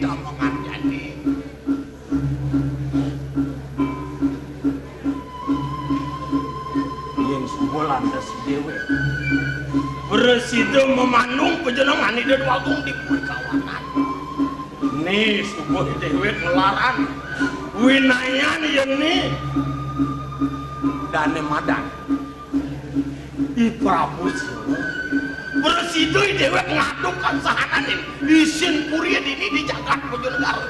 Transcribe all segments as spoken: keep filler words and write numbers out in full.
Amangan jani. Yén suba lantas déwék prasida mamandung panjenengan Ida Déwagung di Puri Kawanan. Né suba déwék nglarang winayan yén né dané madan. I Prabu Siwa prasida déwék ngadukan sahananing isin puri dini di jagat Bojonegara.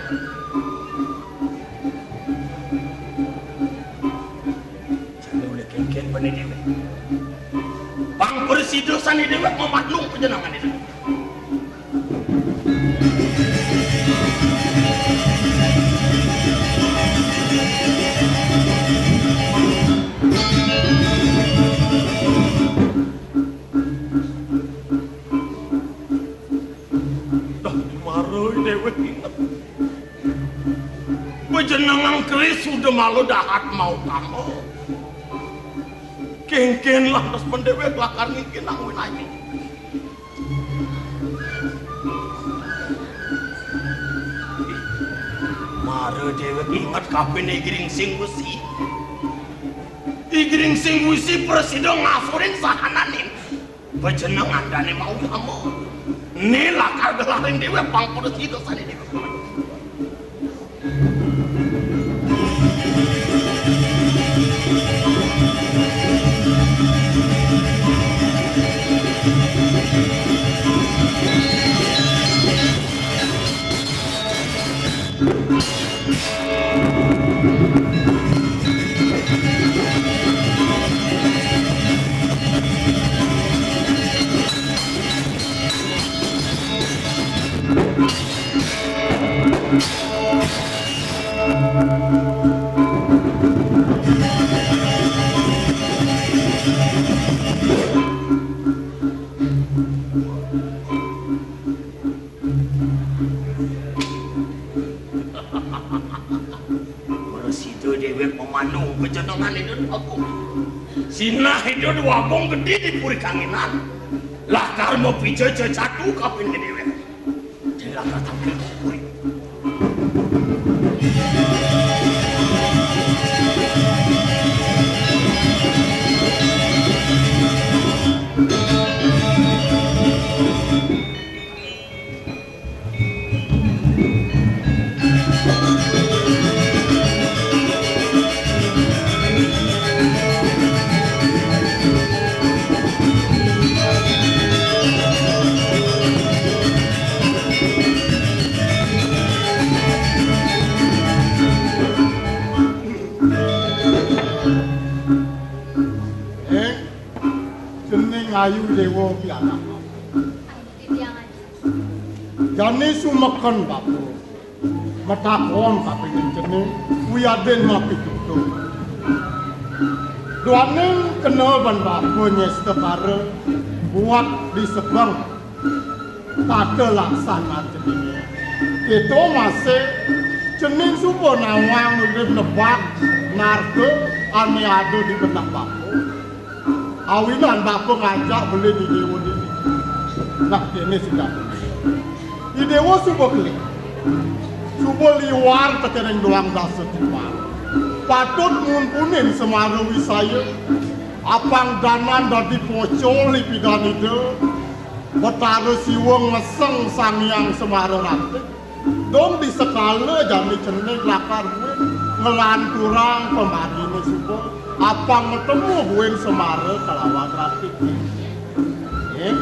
Jani olih kénkén bené déwék. Pang prasida sané déwék mamandung panjenengan itu. Dah, mara déwék inget. Panjenengan keris suda malu dahat mautama. Kénkén lantas pandéwék lakar ngingkinang winayan. Mara déwék inget kapining I Gringsing Wesi. I Gringsing Wesi prasida ngasurin sahananing panjenengan dané mautama. Né lakar gelarin déwék pang prasida sané déwék. Prasida déwék mamandung panjenengan Ida Déwagung. Sinah Ida Déwagung gedé di Puri Kanginan. Lakar mapija cecatu kapining déwék. Lakar tampil di puri. Ing, cening ayu déwa pianak. Jani sumeken bapa. Matakon kapining cening, wiadin mapitutur. Duaning kena ban bapa nyestakara, buat di sebeng tata laksana ceningé. Kéto masih cening suba nawang urip nebak narka ané ada di beneh bapa. Awinan bapa ngajak beli di déwa dini. Nah, kéné sudah. I déwa suba kelih. Suba liwar tekening doang dasa timpal. Patut ngunpunin Semara Wisaya. Apang danan dadi pocol ipidan Ida. Betara Siwa ngeseng Sang Hyang Semara Ratih. Dong di sekala jani cening lakar buin nglanturang pamadiné suba, apang matemu buin Semara kalawan Ratih. Eh?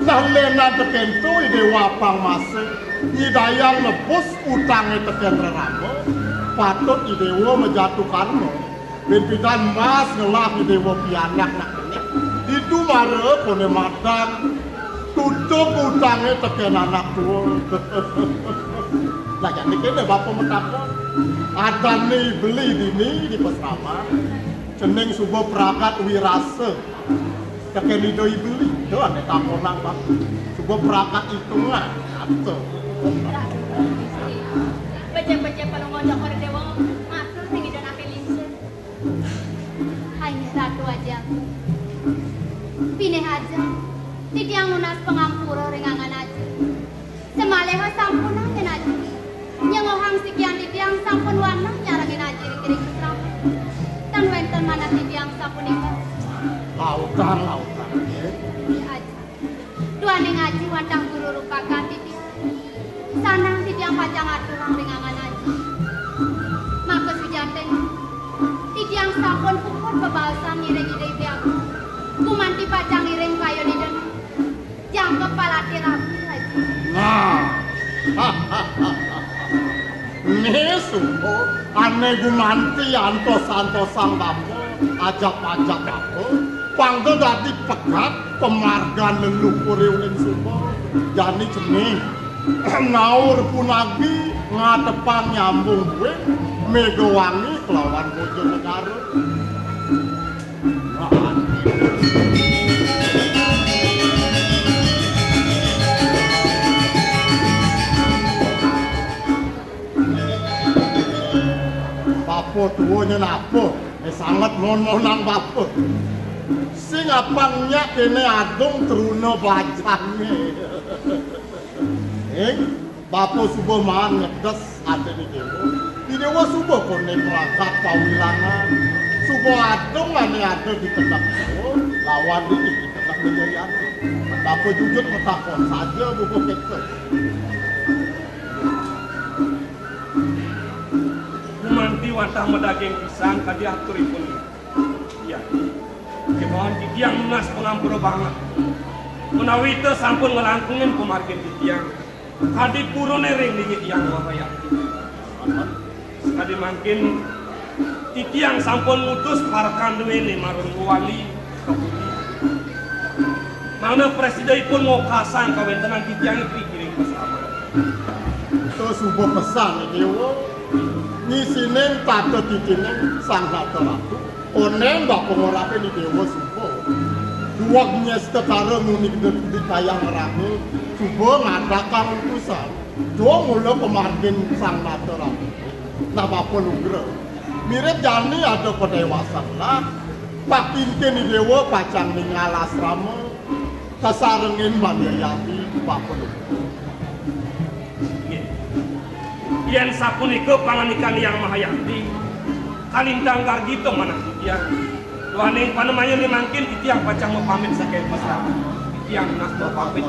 Nah, lénan tekén to I Déwa apang masih nyidayang nebus utangé tekén rerama, patut I Déwa majatuh karma. Bén pidan mas ngelah I Déwa pianak nak kéné. Ditu mara koné madan tutup utangé tekén anak tua. Lah jani kéné bapa matakon. Adané beli dini di pasraman. Cening suba pragat wirasa. Tekén Ida I Beli. To ané takonang bapa. Suba pragat itungan. Ato. Becik-becik pada ngonjak pada déwa. Matur ning Ida napi lingsir. Hai Ratu Ajeng. Pinih Ajeng, titiang nunas pangampura ring anggan Ajeng. Samaliha sampunang Kang Lautan. Aji. Duaning aji wantah guru rupakan titiang. Sanang titiang pacang aturang ring anggan aji. Maka sujatin, titiang sampun puput bebaosan ngiring Ida Hyang Agung. Gumanti pacang ngiring kayun Ida. Jangkep palatih rabi, Aji. Nah. Né suba ané gumanti antos-antosang bapa, ajap-ajap bapa, pang dadi pegat pamargan leluhuré ulin suba. Jani cening, naur punagi ngatepang nyambung buin, Mégawangi kelawan Bojonegara. Bapa tua nyén apa? Eh, sanget mon-monang bapa. Sing apang nyak kéné adung truna bajangé. Eh, bapa suba maan ngedes atiné déwa. Di déwa suba koné pragat pawilangan. Suba adung ané ada di tengah déwa, lawan di, di tengah Widyayati. Bapa jujur matakon saja bubuh kéto. Gumanti wantah madaging pisan kadi aturipun. Iya. Kémaon titiang nunas pangampura banget. Ménawi té sampun nglangkungin pamargin titiang, kadi puruné ring linggih Hyang Mahayati. Kadi mangkin titiang sampun ngutus parekan duéné marang Wali ka Budi. Mangda prasida ipun ngokasang kawéntenan titiang ngiring pasraman. Ento suba pesan, Déwa. Ngisinin tata titining Sang Nata Ratu. Onén bapa ngorahang Déwa suba. Duweg nyestakara muni gedé di kayang rame. Suba ngadakang utusan. Duh mula pamargin Sang Nata Ratu. Nah, bapa lugra. Mirib jani ada padéwasan lah. Pakinkin Déwa pacang ningal asrama. Kasarengin Widyayati bapa lugra. Nggih. Yén sapunika pangandikan Hyang Mahayati, kalintang gargita manah titiang. Duaning panemaya mangkin titiang pacang mapamit saking pasraman. Titiang nunas mapamit.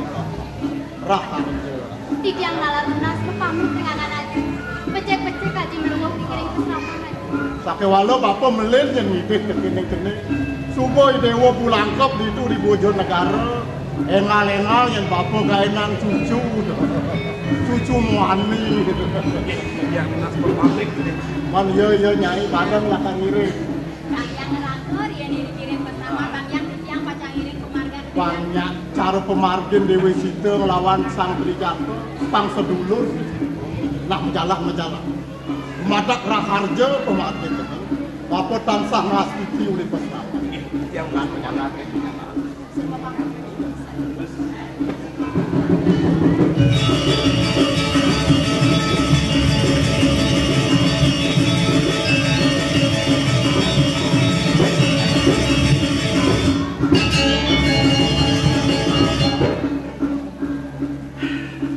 Raharja. Titiang taler nunas mapamit ring anggan aji. Becik-becik aji mlungguh ngiring pasraman aji. Sakéwala bapa melih yén ngidih tekéning kéné. Suba Déwa bulangkep ditu di Bojonegara. Éngal-éngal yén bapa gaénang cucu. Cucu muani. Nggih, titiang nunas mapamit. Man, iya, iya, Nyai, bareng lakar ngiring. Sang Hyang Neraka, riin dikirim pasraman, Sang Hyang titiang pacang ngiring pamargin. Pang nyak cara pamargin Déwi Sita nglawan Sang Trijatha, pang sedulur. Nah, majalah, majalah. Dumadak raharja pamargin. Bapa tansah ngastiti uli pasraman. Nggih, titiang nunas mapamit.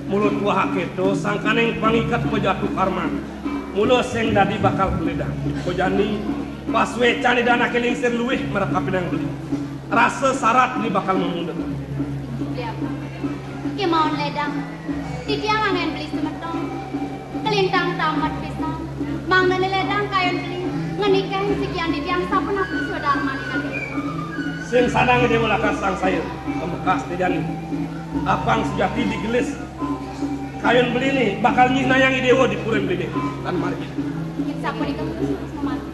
Mula tuah akéto, sangkaning pangiket pajatu karman. Mula sing dadi bakal kaledang. Kojani, pasuécan Ida anaké lingsir luih marep kapinang beli. Rasa sarat né bakal mamundut. Beli apa? Kémaon ledang. Titiang anggén beli semeton. Kalintang tamet pisan. Mangdané ledang kayun beli. Ngenikahin sikian titiang sapunapi swadarmané nagri. Sing sadang Déwa lakar sangsaya. Pamekas né jani. Apang sujati digelis. Kayun beliné bakal nyihnayang Déwa di purin beliné. Tan margi. Yen sapunika terus memargi.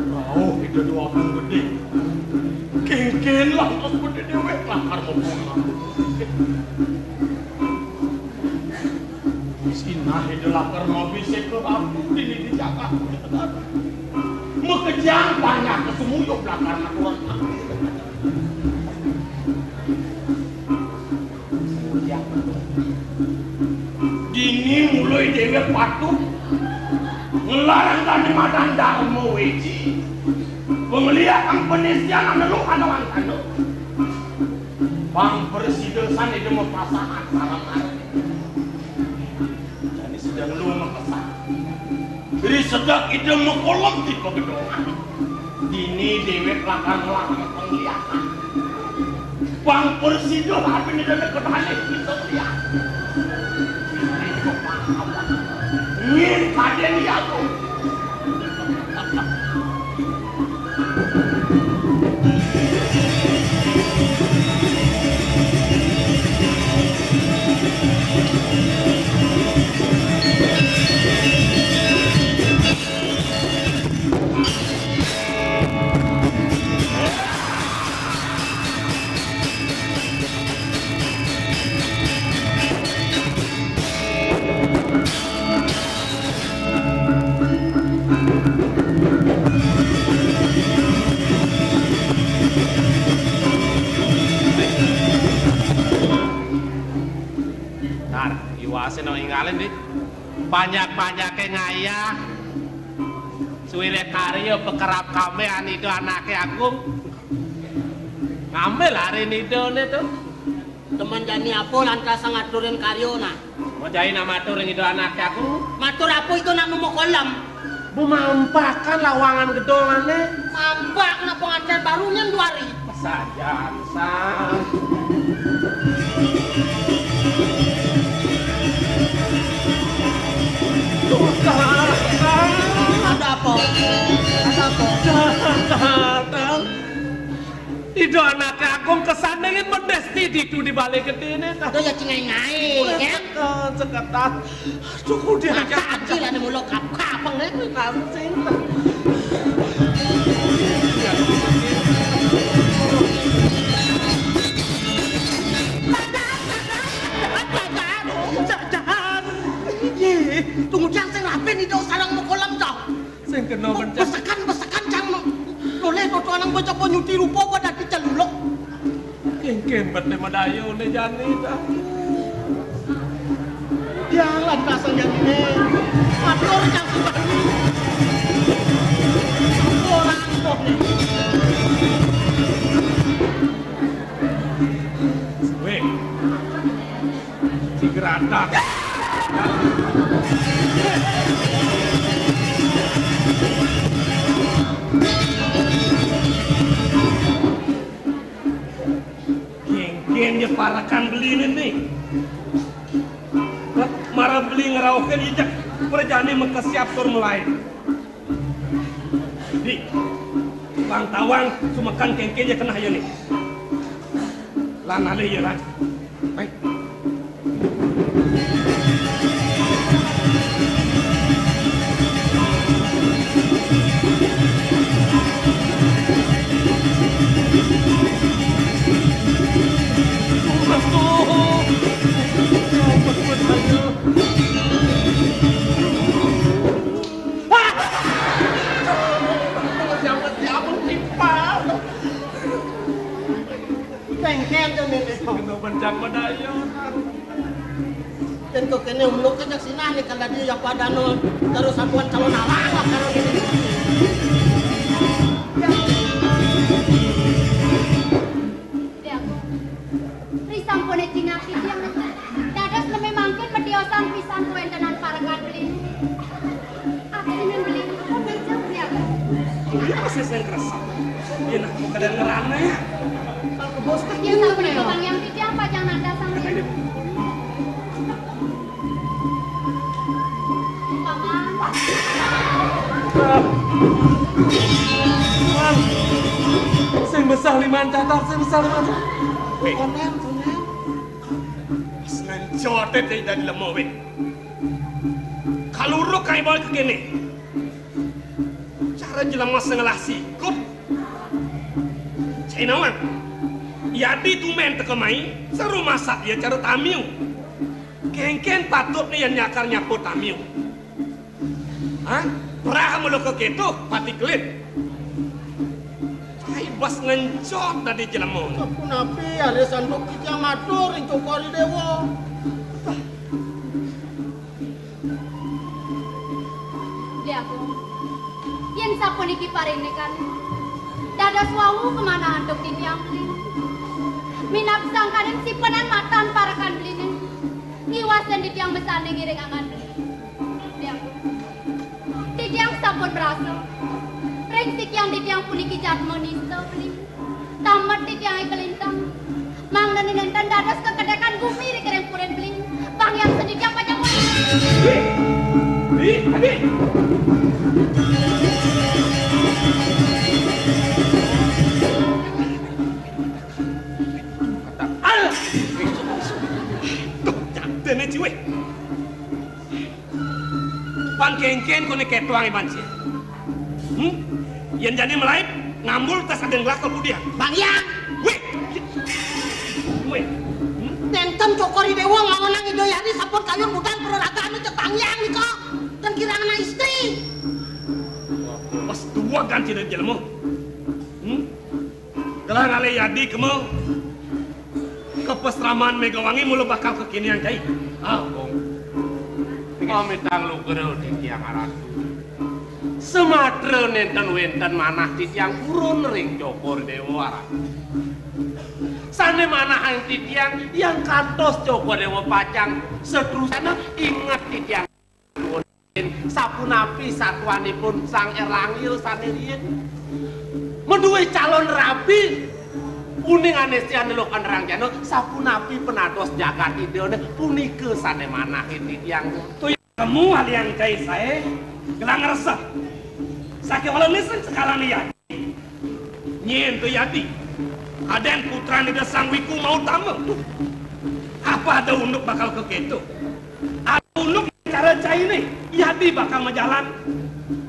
Rauh Ida Déwa Agung Gedé. Kénkén lantas Gedé déwék lakar mapulang. Sinah Ida lakar mabisik ka Ratu dini di jagat. Makejang banyak kasumuyup lakar ngaturang. Ini mulai déwék patuh ngelarang kalimadan Dharma Wiji. Pengliakan penisian anu lu anu angkana. Pang prasida sané ida mapasahan sareng arep. Jani sedeng lu makesah. Ri sedek ida makolem di pagedongan. Dini déwék lakar ngelarang pengliakan. Pang prasida abin ida kedané bisa lihat. Ini pemahaman. Ngin kadén ya tuh. Tar, iwasé no ingalin di. Banyak-banyaké ngayah. Suwiré karya pekerap kambé anida anaké agung. Ngambil hari nidané tuh. Temen jani apa lantas ngaturin karyana? Mau jani nak matur ring ida anaké agung. Matur apa itu nak nemu kolam? Bu mampakan lawangan gedongané. Mampak nak pengantin baru nyen dua hari. Sajan sang. Ada apa? Ada apa? Datang. Ida anaké agung kesandingin mendesti ditu di balé gedéné. Tuh ya cingai-ngai, ya. Seketan, seketan. Aduh, dia aja. Masa aja lah nemu lo kap-kapeng, ya. Langsing. Jajan. Ye, tunggu jang sing rapin ida sareng makolem, toh. Sing kena bencang. Besekan, besekan, cang no. Nolih toto anang bocah nyuti rupa pada dadi celuluk. Kéngkén beté madaya né jani ta. Jalan rasa jani né. Matur cang sebani. Orang toh né. Wéh. Digradak. Kéngkén ya parekan beliné né. Mara beli ngrauhin ijek prajani makesiab tur malaib. Di, bang tawang sumekan kéngkén ya keneh ya né. Lan alih ya, Ran. Baik. Kéngkén to né. Kena bencang madaya. Yén kok kéné umluk ajak sinah né, kalau dia yang pada no, terus sabuan calon awak karo kéné. Dék Agung, risampuné cingapi tiang. Dados neme mangkin mediosan pisan kawéntenan parekan beliné. Abdi membeli pembicara. Iya, masih sing kresek. Iya, nah, kedengerannya ya. Bos kecil sampai ke Bang Yang Titiang pajang nada sampai. Paman. Sing besah liman catat, sing besah liman. Konen, konen. Sengaja dadi lemah, wit. Kaluruk kae bae kene. Cara jelema sing ngelah sikut. Cai nawang. Yadi tumen teka mai, seru masak ya cara tamiu. Kengken patutne yan nyakar nyapu tamiu. Hah? Prah mula keketo, pati kelit. Cai bas ngencot dadi jelema. Sapunapi are sanduk titiang matur ring Cokor Dewa. Niki parindikan. Dados wau kamanah antuk titiang beli. Minab sangkaning sipenan matan parekan beline. Ngiwasin titiang masanding ngiring angan beli. Titiang, titiang sampun merasa ring sikian titiang puniki jatma nista beli. Tamet titiange kalintang. Mangda nenten dados kekedekan gumi ring kering purin beli. Bang Hyang Seni titiang pacang. Wi, wi, wi. Alah. Duh, jatene ciwih. Pan kengken kone ketuang iban sia. Hmm? Yen jani melaib, ngambul tas ada ngelak kemudian. Bang Hyang. Wih. Wih. Hmm? Nenten Cokor I Dewa nglawanang Ida Hyang Seni sampun kayun budan praragan cek Bang Hyang nika. Dan kirang anak istri. Pas dua ganti dari jelema. Hmm? Gelah ngalih Yadi kema ka pasraman Megawangi mula bakal kekinian cai. Ah, Kong. Pamitang lugra titiang Ratu. Samatra nenten wenten manah titiang purun ring Cokor Dewa Ratu. Sane manahang titiang yang kantos Cokor Dewa pacang seterusana inget titiang. Sapunapi satuanipun Sang Erlangil sane riin? Madue calon rabi, uning anestian lelo kanerang jana, sapunapi penados jagat Idane punika sane manahin titiang. Temu alian cai sae, gelang resep. Sake wala nisen sekalan lian. Nyen to Yadi, aden putran Ida Sang Wiku mau tama. Apa ada unduk bakal keketo? Ada unduk cara caine, Yadi bakal majalan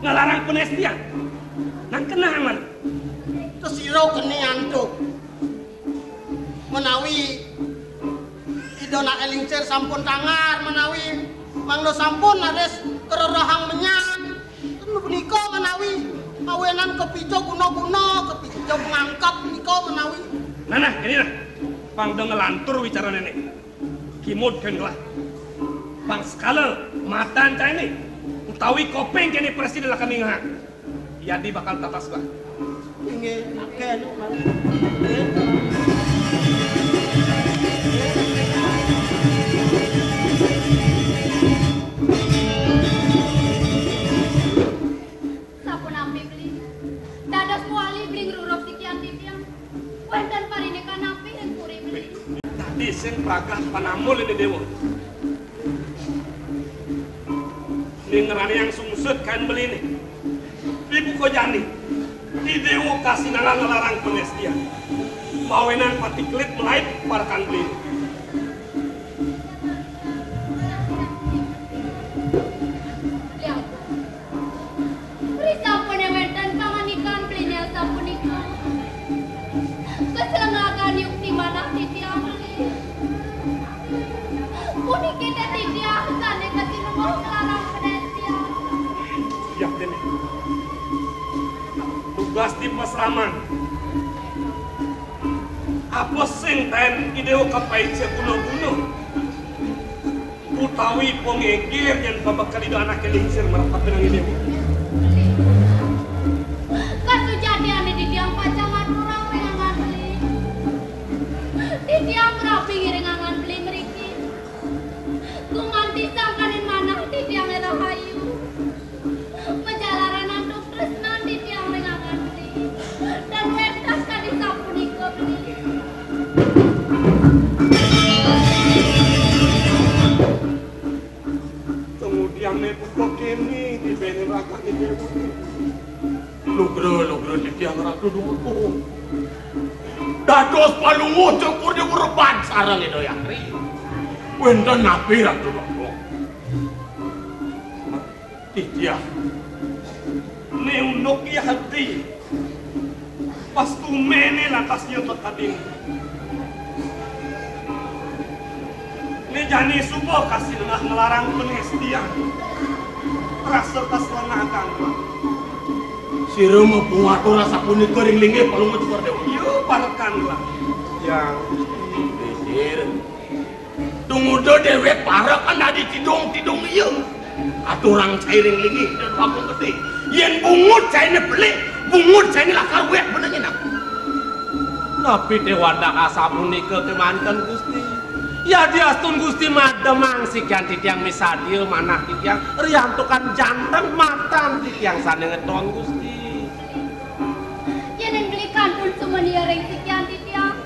ngelarang penestian. Nang kenangan. Tesiro kene antuk. Menawi Ida nak elingsir sampun tangar, menawi mangda sampun laris kererahang menyan. Ten punika menawi awenan kepica guna-guna, kepica pengangkep punika menawi. Nah, nah, kene nah. Pang da ngelantur wicara nenek. Kimud ken gelah. Pang sekala matan caine utawi kopeng kene prasida lakar ningehang. Yadi bakal tatas, Bah. Inggih, ken. Sapunapi beli? Dados kuali beli ngruruk sikian titiang. Wenten parindikan napi ring puri beli? Tadi sing pragat panamul ini dewa. Ning ngraniang sungsut kan beline. Dibuka jani. Di dewa kasinangan ngelarang penestian. Mawinan pati kelit melaib parekan beline. Lihat. Risampune wenten pangandikan belinya sapunika. Kaslengagan yukti manah titiang. Puniki te titiang sane kasinungguh nglarang penestian. Yah, dene. Tugas di pasraman. Apa sing taen Ida Dewa kapaica guna-guna? Utawi pangegir yen pabekel Ida anake lingsir mrepet ring Ida Dewa. Kasujatiane titiang pacang ngaturang ring angan beli. Titiang rabi ngiring angan beli mriki. Gumanti sangkaning manah titiange rahayu. Majalaran antuk tresnan titiang ring angan beli. Dan wénten kadi sapunika beli. Kemudian nepuko kene di bene raga di dewa. Lugra, lugra titiang Ratu Dukuh. Dados palungguh cukur di ureban sareng Ida Yatri. Wénten napi Ratu Dukuh? Titiang. Né unduk Yatri. Pas tuméné lantas nyebut ading. Né jani suba kasinengah nglarang panestian. Rasa kasenengan. Sira mapangatur asapunika ring linggih palungguh cukur dewa. Iya, parekan lah. Yang. Tumuda déwék parekan dadi tidung-tidung iya. Aturang cairing linggih dan Agung Gedé. Yén bungut cainé beli, bungut cainé lakar wéh bener nyenak. Napi té wadah asapunika kémanten, Gusti? Yadiastun Gusti mademang sikian titiang misadia manah titiang, riantukan janten matan titiang sané ngeton, Gusti. Yéning beli kantun sumenia ring sikian titiang,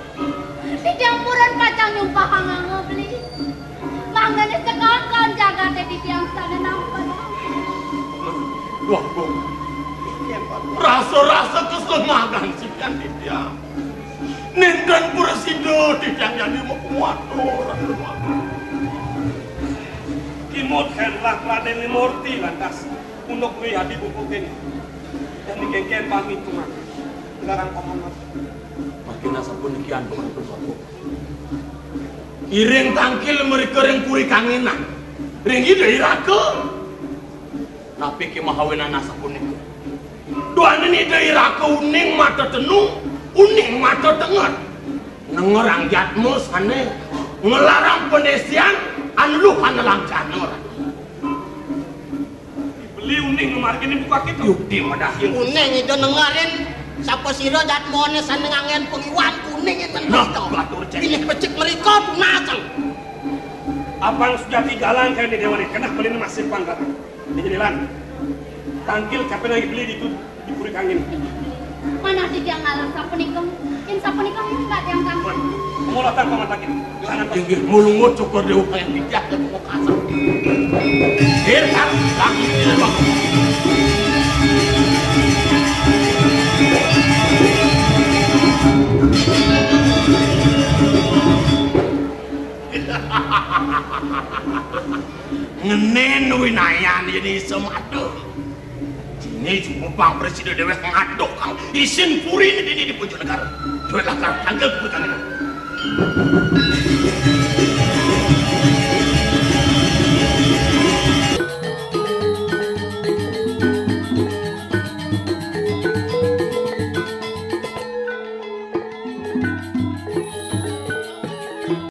titiang purun pacang nyumpahang angga beli. Mangdané sekakan jagaté titiang sané nampa. Wah, Bung. Rasa-rasa keselengagan sikian titiang. Nénten prasida titiang jani makuat, Lur. Kimud henlah Radén Limurti lantas unduk ri adi bukukin. Dan dikengken pamit kumat. Garang pamanah. Makin sapuniki antuk-antuk. Iring tangkil mrika ring Puri Kanginan. Ring Ida I Raka. Napi ké mawinan asapunika? Duaning Ida I Raka uning mata tenu, uning mata tenget. Nengerang jatma sané ngelarang panisian anu luh anu lancana. Beli uning ngamargin buka kita. Yukti madah. Uning Ida nengerin sapa sira jatmane sané nganggén pangiwan kuning enten. Nah, kita. Batur cek. Pilih becik mrika tunasang. Abang sujati jalan kaya di dewa di kenah beli masih panggaran. Di jadilan. Tangkil capek lagi beli di tu di Puri Kangin. Mana di tiang ngalah sapunika? Yen sapunika enggak tiang tangkil. Mulatan pamatakin. Inggih, mulungut syukur dewa yang bijak dan pamekasan. Dirkam, kami tidak mau. Ngenen winayan ini semadu. Dini jumupang presida dewek ngadok kang isin puri ini dini di Bojonegara. Dewek lakar tanggal kebutuhan.